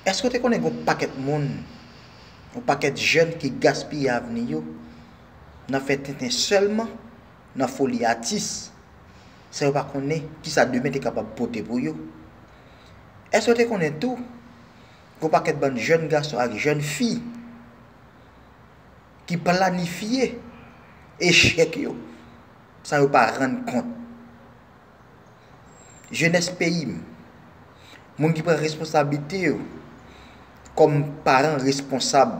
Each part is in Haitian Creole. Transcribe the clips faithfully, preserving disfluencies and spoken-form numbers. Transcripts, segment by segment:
Èske w te konnen gen yon pakèt moun, yon pakèt jèn ki gaspiye avni yo nan fè tenten sèlman, nan foli atis, san yo pa konnen kisa demen te kapab pote pou yo? Èske w te konnen tou gen yon pakèt bann jèn gason ak jèn fi ki planifye echèk yo san yo pa rann kont? Jenès peyi m, moun ki pran responsablite yo kòm paran responsab,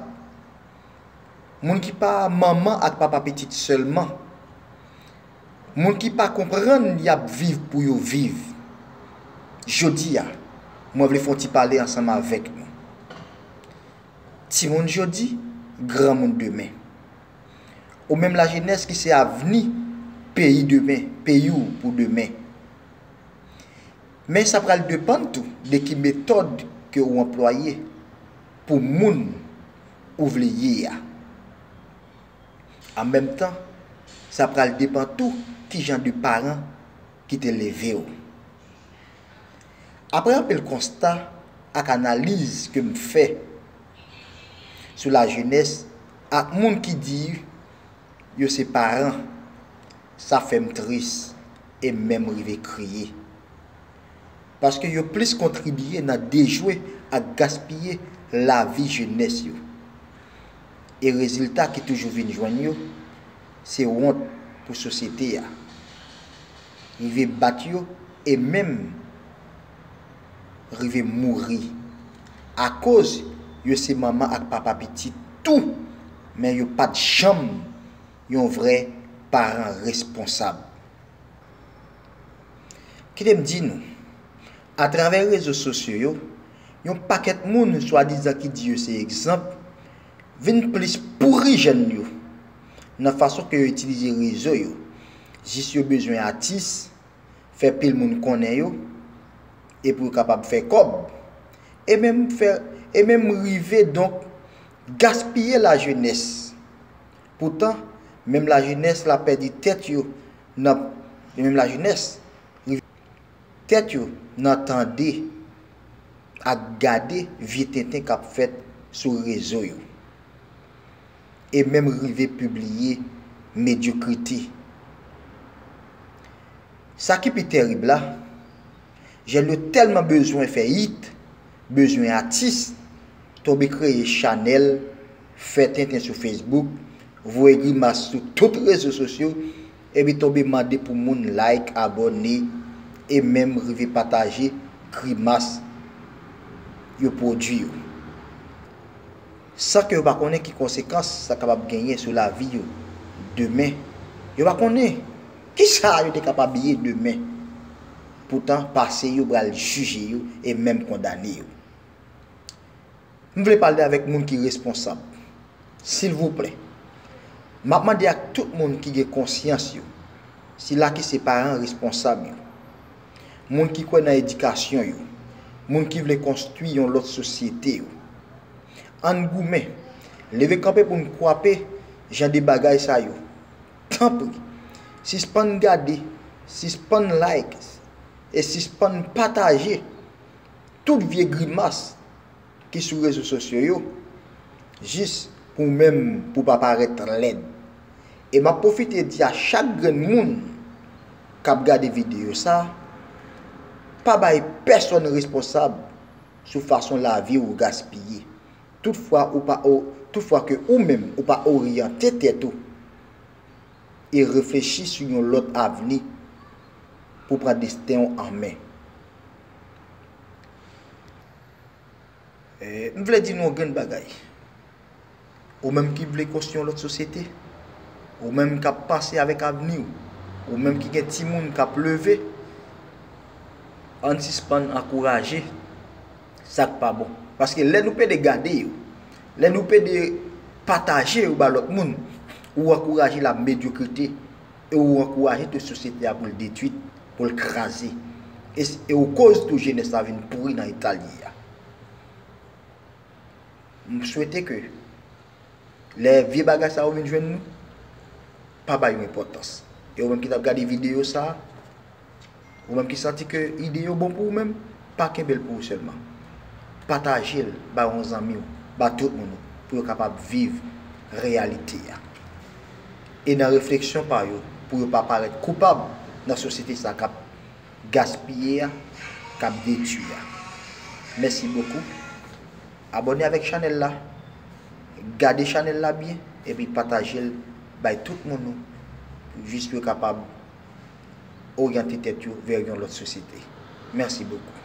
moun ki pa manman ak papa pitit sèlman, moun ki pa konprann y ap viv pou yo viv. Jodi a, mwen vle fè yon ti pale ansanm avèk nou. Timoun jodi, granmoun demen. Ou menm lajenès ki se avni peyi demen, peyi w pou demen. Men sa pral depann tou de ki metòd ke ou anplwaye pou moun ou vle ye a. An menm tan, sa pral depann tou ki jan de paran ki te leve w. Apre anpil konsta ak analiz ke m fè sou lajenès ak moun ki di yo se paran, sa fè m tris e m menm rive kriye. Paske yo plis kontribye nan dejwe ak gaspiye lavi jenès yo. E rezilta ki toujou vin jwenn yo, se wont pou sosyete a. Rive bat yo e menm rive mouri. Akoz yo se manman ak papa pitit tou, men yo pa t janm yon vrè paran responsab. Kite m di nou, atravè rezo sosyo yo, yon pakèt moun swadizan ki di yo se egzanp vin plis pouri jèn yo nan fason ke yo itilize rezo yo. Jis yo bezwen atis, fè pil moun konnen yo, epi yo kapab fè kòb. E menm fè, e menm rive donk gaspiye lajenès. Poutan, menm lajenès la pèdi tèt yo nan, menm lajenès, rive tèt yo nan tande ak gade vye tenten k ap fèt sou rezo yo. E menm rive pibliye medyokrite. Sa ki pi tèrib la, jèn yo tèlman bezwen fè it, bezwen atis, tonbe kreye chanèl, fè tenten sou Facebook, voye grimas sou tout rezo sosyo, epi tonbe mande pou moun like, abòne, e menm rive pataje grimas yo pwodui yo. San ke yo pa konnen ki konsekans sa kapab genyen sou lavi yo demen. Yo pa konnen kisa yo te kapab ye demen. Poutan, pase yo pral jije yo e menm kondane yo. M vle pale avèk moun ki responsab. Silvouplè, m ap mande ak tout moun ki gen konsyans yo, sila ki se paran responsab yo, moun ki kwè nan edikasyon yo, moun ki vle konstwi yon lòt sosyete yo. Ann goumen, leve kanpe pou n kwape jan de bagay sa yo. Tanpri, sispann gade, sispann like e sispann pataje tout vye grimas ki sou rezo sosyo yo, jis pou menm pou pa parèt lèd. E m ap pwofite di a chak grenn moun k ap gade videyo sa, pa bay pèsonn responsab sou fason lavi w gaspiye. Toutfwa ou pa o-, toutfwa ke ou menm ou pa oryante tèt ou e reflechi sou yon lòt avni pou pran desten w an men. Eh, m vle di nou yon grenn bagay. Ou menm ki vle konstwi yon lòt sosyete, ou menm k ap panse avèk avni w, ou menm ki gen timoun k ap leve, ann sispann ankouraje sa k pa bon. Paske lè nou pede gade yo, lè nou pede pataje yo ba lòt moun, ou ankouraje la medyokrite e ou ankouraje tou sosyete a pou l detwi, pou l kraze. E, e ou koz tou jenès la vin pouri nan eta l ye a. M swete ke lè vye bagay sa yo vin jwenn nou, pa ba yo enpòtans. E ou menm ki t ap gade videyo sa, ou menm ki santi ke ide yo bon pou ou menm, pa kenbe l pou ou sèlman. Pataje l ba yon zanmi w, ba tout moun ou, pou yo kapab viv reyalite a. E nan refleksyon pa yo, pou yo pa parèt koupab nan sosyete sa k ap gaspiye a, k ap detwi a. Mèsi bokou. Abòne avèk chanèl la, gade chanèl la byen, epi pataje l bay tout moun ou, jis pou yo kapab oryante tèt yo vè yon lòt sosyete. Mèsi bokou.